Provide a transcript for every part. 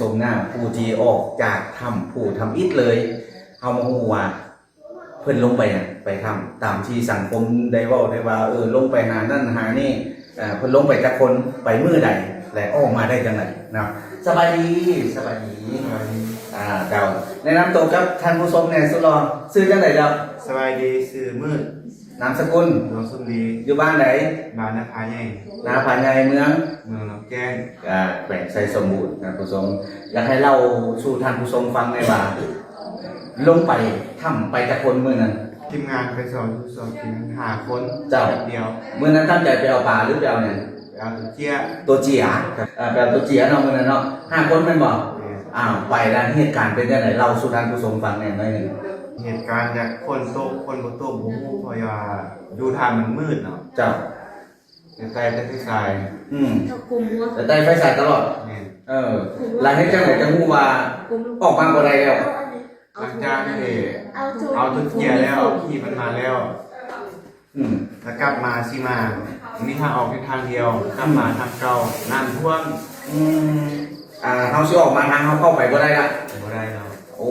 ສົມໜ້າຜູ້ທີ່ອອກຈາກຖ້ຳຜູ້ທຳອິດເລີຍ ເຮົາມາຮູ້ວ່າເພິ່ນລົງໄປຫຍັງ ໄປຖ້ຳ ຕາມທີ່ສັງຄົມໄດ້ເວົ້າໄດ້ວ່າ ເອີ ລົງໄປຫານັ້ນຫານີ້ ເອີ ເພິ່ນລົງໄປຈັກຄົນ ໄປມື້ໃດ ແລະ ອອກມາໄດ້ຈັ່ງໃດເນາະ. ສະບາຍດີ ສະບາຍດີ ສະບາຍດີ. ອ່າ ເຈົ້າ ແນະນຳໂຕກັບທ່ານຜູ້ຊົມແດ່ ສຸດຫຼໍ່. ຊື່ຈັ່ງໃດເຈົ້າ? ສະບາຍດີ ຊື່ມືດ. ນາມສະກຸນ? ດວງສົມດີ. ຢູ່ບ້ານໃດ? ບ້ານນາຜາໃຫຍ່. ນາຜາໃຫຍ່ ເມືອງ? ເມືອງໜອງແກ້ງ ກະແຂວງໄຊສົມບູນ ທ່ານຜູ້ຊົມ. ຢາກໃຫ້ເລົ່າສູ່ທ່ານຜູ້ຊົມຟັງແດ່ວ່າ ລົງໄປຖ້ຳໄປຈັກຄົນມື້ນັ້ນ? ທີມງານໄປສອງຢູ່ສອງທີມ ຫ້າຄົນ. ເຈົ້າ ແປັບດຽວ. ມື້ນັ້ນຕັ້ງໃຈໄປເອົາປາ ຫຼື ໄປເອົາຫຍັງ? ໄປເອົາຕົວເຈຍ. ຕົວເຈຍ ເອີ ໄປເອົາຕົວເຈຍເນາະ ມື້ນັ້ນເນາະ ຫ້າຄົນແມ່ນບໍ່? ແມ່ນ. ອ້າວ ໄປແລ້ວເຫດການເປັນຈັ່ງໃດ? ເລົ່າສູ່ທ່ານຜູ້ຊົມຟັງແດ່ໜ້ອຍໜຶ່ງ. ເຫດການຈາກຝົນຕົກ ຝົນບໍ່ຕົກບໍ່ຮູ້ ເພາະວ່າຢູ່ຖ້ຳມັນມືດເນາະ. ເຈົ້າ. ແຕ່ໄຕ່ແຕ່ໄຟສາຍ. ອືມ ເຂົາກຸມຫົວ ແຕ່ໄຕ່ໄຟສາຍຕະຫຼອດ. ແມ່ນ. ເອີ ແລ້ວເຮັດຈັ່ງໃດຈັ່ງຮູ້ວ່າ ກຸມ ອອກມາບໍ່ໄດ້ແລ້ວ? ຫຼັງຈາກທີ່ເອົາຕົວເຈຍແລ້ວ ເອົາຂີ່ມັນມາແລ້ວ. ອືມ ແລ້ວກັບມາຊິມາ ມີທາງອອກແຕ່ທາງດຽວ ກັບມາ ອືມ ທາງເກົ່າ ນ້ຳຖ້ວມ. ອືມ ອ່າ ເຮົາຊິອອກມາທາງເຮົາເຂົ້າໄປບໍ່ໄດ້ລະ? ບໍ່ໄດ້ແລ້ວ. ໂອ້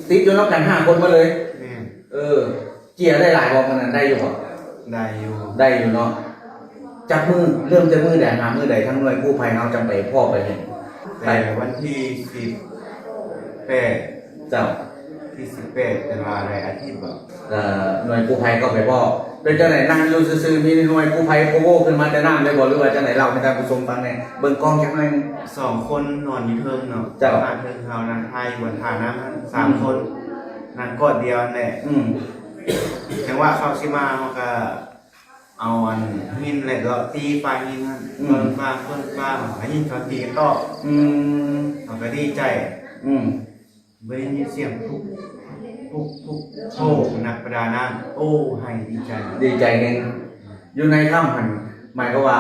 ຕິດຢູ່ນຳກັນຫ້າຄົນໝົດເລີຍ? ແມ່ນ. ເອີ ເຈຍໄດ້ຫຼາຍບໍ່ມື້ນັ້ນ ໄດ້ຢູ່ບໍ່? ໄດ້ຢູ່ ໄດ້ຢູ່ເນາະ. ຈັກມື້ ເລີ່ມແຕ່ມື້ໃດຫາມື້ໃດ ທາງໜ່ວຍກູ້ໄພເຮົາຈັ່ງໄປພໍ້ໄປເຫັນ? ແຕ່ວັນທີສິບແປດ. ເຈົ້າ. ທີສິບແປດ ເປັນວ່າໄດ້ອາທິດບໍ່? ເອີ ໜ່ວຍກູ້ໄພເຂົ້າໄປພໍ້ ເປັນຈັ່ງໃດ? ນັ່ງຢູ່ຊື່ໆ ມີໜ່ວຍກູ້ໄພໂພໂວຂຶ້ນມາແຕ່ນ້ຳເລີຍບໍ່ ຫຼືວ່າຈັ່ງໃດ? ເລົ່າໃຫ້ທ່ານຜູ້ຊົມຟັງແດ່ ເບິ່ງກ້ອງຈັກໜ້ອຍໜຶ່ງ. ສອງຄົນນອນຢູ່ເທິງເນາະ. ເຈົ້າ. ໜ້າເທິງເຮົານະ ຖ່າຍຢູ່ບ່ອນທ່ານ້ຳ ສາມ ອືມ ຄົນ ນັ່ງກອດດຽວຫັ້ນແຫຼະ. ອືມ. ຈັງຫວະເຂົາຊິມາ ເຮົາກະເອົາອັນຫີນແຫຼະ ເລາະຕີຝາຫີນຫັ້ນ ອືມ ເບິ່ງຝາ ເບິ່ງຝາ ໄດ້ຍິນເຂົາຕີກັນຕໍ່. ອືມ. ເຮົາກະດີໃຈ. ອືມ. ບໍ່ໄດ້ຍິນສຽງປຸກ ປຸກ ປຸກ ໂອ້ ນັກປະດານ້ຳ ໂອ້ ໄຫ້ດີໃຈ ດີໃຈແຮງ. ຢູ່ໃນຖ້ຳຫັ້ນ ໝາຍຄວາມວ່າ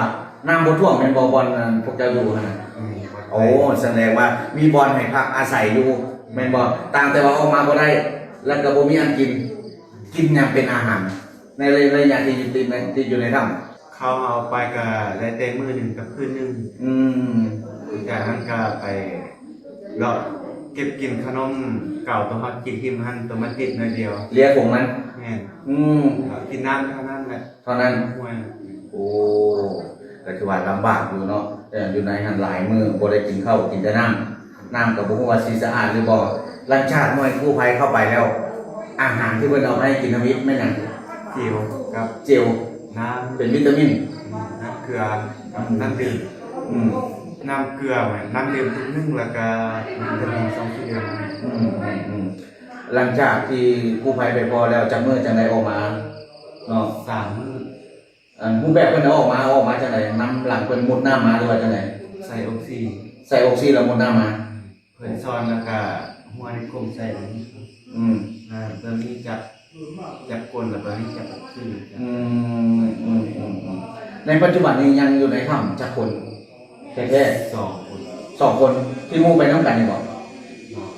ນ້ຳບໍ່ຖ້ວມແມ່ນບໍ່ ບ່ອນ ອັນ ພວກເຈົ້າຢູ່ຫັ້ນນະ? ອືມ. ໂອ້ ສະແດງວ່າມີບ່ອນໃຫ້ພັກອາໄສຢູ່ແມ່ນບໍ່? ຕ່າງແຕ່ວ່າອອກມາບໍ່ໄດ້ ແລ້ວກໍບໍ່ມີອັນກິນ ກິນຫຍັງເປັນອາຫານ ໃນໄລ ໄລຍະທີ່ຕິດໃນ ຕິດຢູ່ໃນຖ້ຳ? ເຂົ້າເຮົາໄປກໍໄດ້ແຕ່ມື້ໜຶ່ງກັບຄືນໜຶ່ງ. ອືມ. ຫຼັງຈາກນັ້ນກໍໄປເລາະເກັບກິນຂະໜົມເກົ່າ ໂຕເຮົາກິນຖິ້ມຫັ້ນ ໂຕມັນຕິດໜ້ອຍດຽວ ເລຍຜົງມັນ. ແມ່ນ. ອືມ. ເຮົາກິນນ້ຳເທົ່ານັ້ນແຫຼະ ເທົ່ານັ້ນ. ໂອ້ຍ. ໂອ້ ກໍຖືວ່າລຳບາກຢູ່ເນາະ ເອີ ຢູ່ໃນຫັ້ນຫຼາຍມື້ ບໍ່ໄດ້ກິນເຂົ້າ ກິນແຕ່ນ້ຳ. ນ້ຳກໍບໍ່ຮູ້ວ່າຊິສະອາດຫຼືບໍ່. ຫຼັງຈາກໜ່ວຍກູ້ໄພເຂົ້າໄປແລ້ວ ອາຫານທີ່ເພິ່ນເອົາມາໃຫ້ກິນທຳອິດແມ່ນຫຍັງ? ເຈວກັບ ເຈວ ນ້ຳ ເປັນວິຕາມິນ ອືມ ນ້ຳເກືອກັບ ອືມ ນ້ຳດື່ມ. ອືມ. ນ້ຳເກືອແມ່ນນ້ຳດື່ມຕຸກໜຶ່ງ ແລ້ວກະວິຕາມິນສອງສີ່ເດືອນ. ອືມ ອືມ ອືມ. ຫຼັງຈາກທີ່ກູ້ໄພໄປພໍ້ແລ້ວ ຈັກມື້ຈັ່ງໄດ້ອອກມາເນາະ? ສາມມື້. ອັນຮູບແບບເພິ່ນເອົາອອກມາ ເອົາອອກມາຈັ່ງໃດ? ນຳຫຼັງເພິ່ນມຸດນ້ຳມາ ຫຼືວ່າຈັ່ງໃດ? ໃສ່ອົກຊີ ໃສ່ອົກຊີແລ້ວມຸດນ້ຳມາ. ເພິ່ນສອນແລ້ວກະຫົວໃນກົມໃສ່ແບບນີ້. ອືມ. ແລ້ວເບິ່ງນີ້ຈັບ ຈັບກົ້ນ ແລ້ວເບິ່ງນີ້ຈັບຂຶ້ນ. ອືມ ອືມ ອືມ ອືມ. ໃນປັດຈຸບັນນີ້ຍັງຢູ່ໃນຖ້ຳຈັກຄົນ? ແທ້ໆ ສອງຄົນ ສອງຄົນ ທີ່ໝູ່ໄປນຳກັນນີ້ບໍ?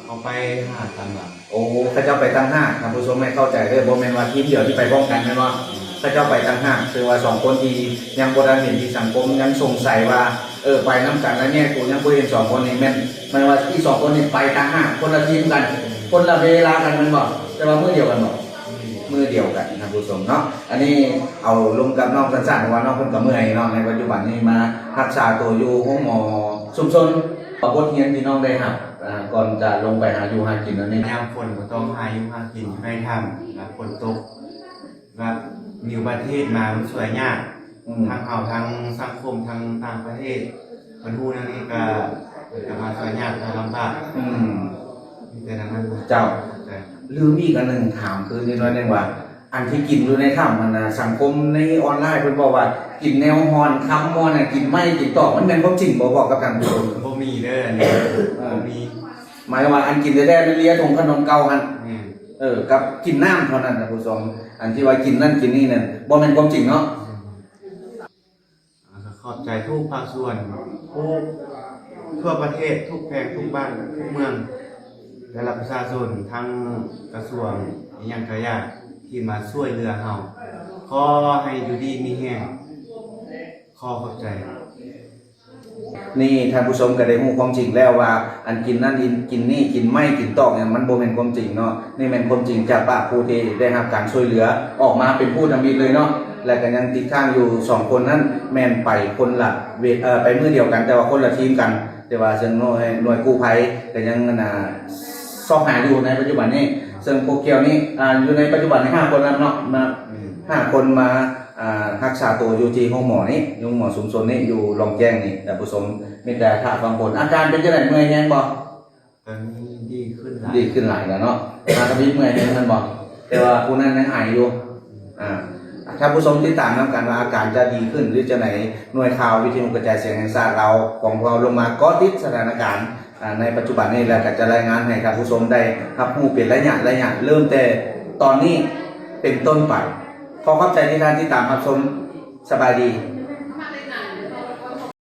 ເຂົາໄປຫາຕາມຫຼັງ. ໂອ້ ເຂົາເຈົ້າໄປຕ່າງຫາກ ທ່ານຜູ້ຊົມໃຫ້ເຂົ້າໃຈເດີ ບໍ່ແມ່ນວ່າທີມດຽວທີ່ໄປພ້ອມກັນແມ່ນບໍ່? ເຂົາເຈົ້າໄປຕ່າງຫາກ ຄືວ່າສອງຄົນທີ່ຍັງບໍ່ທັນເຫັນ ທີ່ສັງຄົມຍັງສົງໄສວ່າ ເອີ ໄປນຳກັນ ແລະ ແຍກໂຕຍັງບໍ່ເຫັນສອງຄົນນີ້ ແມ່ນ ໝາຍວ່າອີກສອງຄົນນີ້ໄປຕ່າງຫາກ ຄົນລະທີມກັນ ຄົນລະເວລາກັນແມ່ນບໍ່? ແຕ່ວ່າມື້ດຽວກັນບໍ່? ມື້ດຽວກັນ ທ່ານຜູ້ຊົມເນາະ. ອັນນີ້ເອົາລົງກັບນ້ອງສັ້ນໆ ເພາະວ່ານ້ອງເພິ່ນກໍເມື່ອຍເນາະ ໃນປັດຈຸບັນນີ້ມາຮັກສາໂຕຢູ່ໂຮງໝໍຊຸມຊົນ. ບົດຮຽນທີ່ນ້ອງໄດ້ຮັບ ອ່າ ກ່ອນຈະລົງໄປຫາຢູ່ຫາກິນນັ້ນນີ້ ຍາມຝົນກໍຕ້ອງຫາຢູ່ຫາກິນຢູ່ໃນຖ້ຳ ແລ້ວຝົນຕົກ ແບບມີອຸບັດຕິເຫດມາມັນຊ່ວຍຍາກ. ອືມ. ທັງເຮົາ ທັງສັງຄົມ ທັງຕ່າງປະເທດ ເພິ່ນຮູ້ແນວນີ້ກໍ ເພິ່ນກໍມາຊ່ວຍຍາກ ມາລຳບາກ. ອືມ. ມີແຕ່ນັ້ນ. ເຈົ້າ. ເຈົ້າ. ລືມອີກອັນໜຶ່ງ ຖາມຄືນນິດໜ້ອຍໜຶ່ງວ່າ ອັນທີ່ກິນຢູ່ໃນຖ້ຳຫັ້ນນະ ສັງຄົມໃນອອນລາຍເພິ່ນບອກວ່າ ກິນແນວຮ້ອນຄຳ ແນວນັ້ນ ກິນໄມ້ກິນຕອກ ມັນແມ່ນຄວາມຈິງບໍ່? ບອກກັບທ່ານຜູ້ຊົມ. ບໍ່ມີເດີ ອັນນີ້. ເອີ. ບໍ່ມີ. ໝາຍວ່າອັນກິນແທ້ໆ ແມ່ນເລຍຖົງຂະໜົມເກົ່າຫັ້ນ. ແມ່ນ. ເອີ ກັບກິນນ້ຳເທົ່ານັ້ນນະ ຜູ້ຊົມ. ອັນທີ່ວ່າກິນນັ້ນກິນນີ້ນັ້ນ ບໍ່ແມ່ນຄວາມຈິງເນາະ. ອືມ. ກໍຂອບໃຈທຸກພາກສ່ວນ ທຸກ ທົ່ວປະເທດ ທຸກແຂວງ ທຸກບ້ານ ທຸກເມືອງ ແລະ ປະຊາຊົນ ທັງກະຊວງ ອີ່ຫຍັງກະຢ່າ ທີ່ມາຊ່ວຍເຫຼືອເຮົາ. ຂໍໃຫ້ຢູ່ດີມີແຮງ. ຂໍຂອບໃຈ. ນີ້ທ່ານຜູ້ຊົມກໍໄດ້ຮູ້ຄວາມຈິງແລ້ວວ່າ ອັນກິນນັ້ນກິນນີ້ ກິນໄມ້ກິນຕອກນີ້ ມັນບໍ່ແມ່ນຄວາມຈິງເນາະ. ນີ້ແມ່ນຄວາມຈິງຈາກປາກຜູ້ທີ່ໄດ້ຮັບການຊ່ວຍເຫຼືອ ອອກມາເປັນຜູ້ທຳອິດເລີຍເນາະ. ແລະກໍຍັງຕິດຄ້າງຢູ່ສອງຄົນນັ້ນ ແມ່ນໄປຄົນລະເວ ເອີ ໄປມື້ດຽວກັນ ແຕ່ວ່າຄົນລະທີມກັນ. ແຕ່ວ່າເຊິ່ງໜ່ວຍ ໜ່ວຍກູ້ໄພກໍຍັງ ອັນນ່າ ຊອກຫາຢູ່ໃນປັດຈຸບັນນີ້. ເຊິ່ງພວກກ່ຽວນີ້ ອ່າ ຢູ່ໃນປັດຈຸບັນນີ້ຫ້າຄົນແລ້ວເນາະ ມາ ຫ້າຄົນມາ ອ່າ ຮັກສາໂຕຢູ່ທີ່ໂຮງໝໍນີ້ ໂຮງໝໍຊຸມຊົນນີ້ ຢູ່ລອງແຈ້ງນີ້ ທ່ານຜູ້ຊົມ. ມີແຕ່ຖ້າຟັງຜົນ. ອາການເປັນຈັ່ງໃດ? ເມື່ອຍແຮງບໍ່? ຕອນນີ້ດີຂຶ້ນຫຼາຍ ດີຂຶ້ນຫຼາຍແລ້ວເນາະ. ມາທຳອິດເມື່ອຍແຮງແມ່ນບໍ່? ແຕ່ວ່າຜູ້ນັ້ນຍັງໄອຢູ່. ອ່າ ທ່ານຜູ້ຊົມຕິດຕາມນຳກັນວ່າອາການຈະດີຂຶ້ນຫຼືຈັ່ງໃດ. ໜ່ວຍຂ່າວວິທະຍຸກະຈາຍສຽງແຫ່ງຊາດລາວຂອງພວກເຮົາລົງມາເກາະຕິດສະຖານະການ ອ່າ ໃນປັດຈຸບັນນີ້ ແລ້ວກໍຈະລາຍງານໃຫ້ທ່ານຜູ້ຊົມໄດ້ຮັບຮູ້ເປັນໄລຍະໄລຍະ ເລີ່ມແຕ່ຕອນນີ້ເປັນຕົ້ນໄປ. ຂໍຂອບໃຈທີ່ທ່ານຕິດຕາມຮັບຊົມ. ສະບາຍດີ.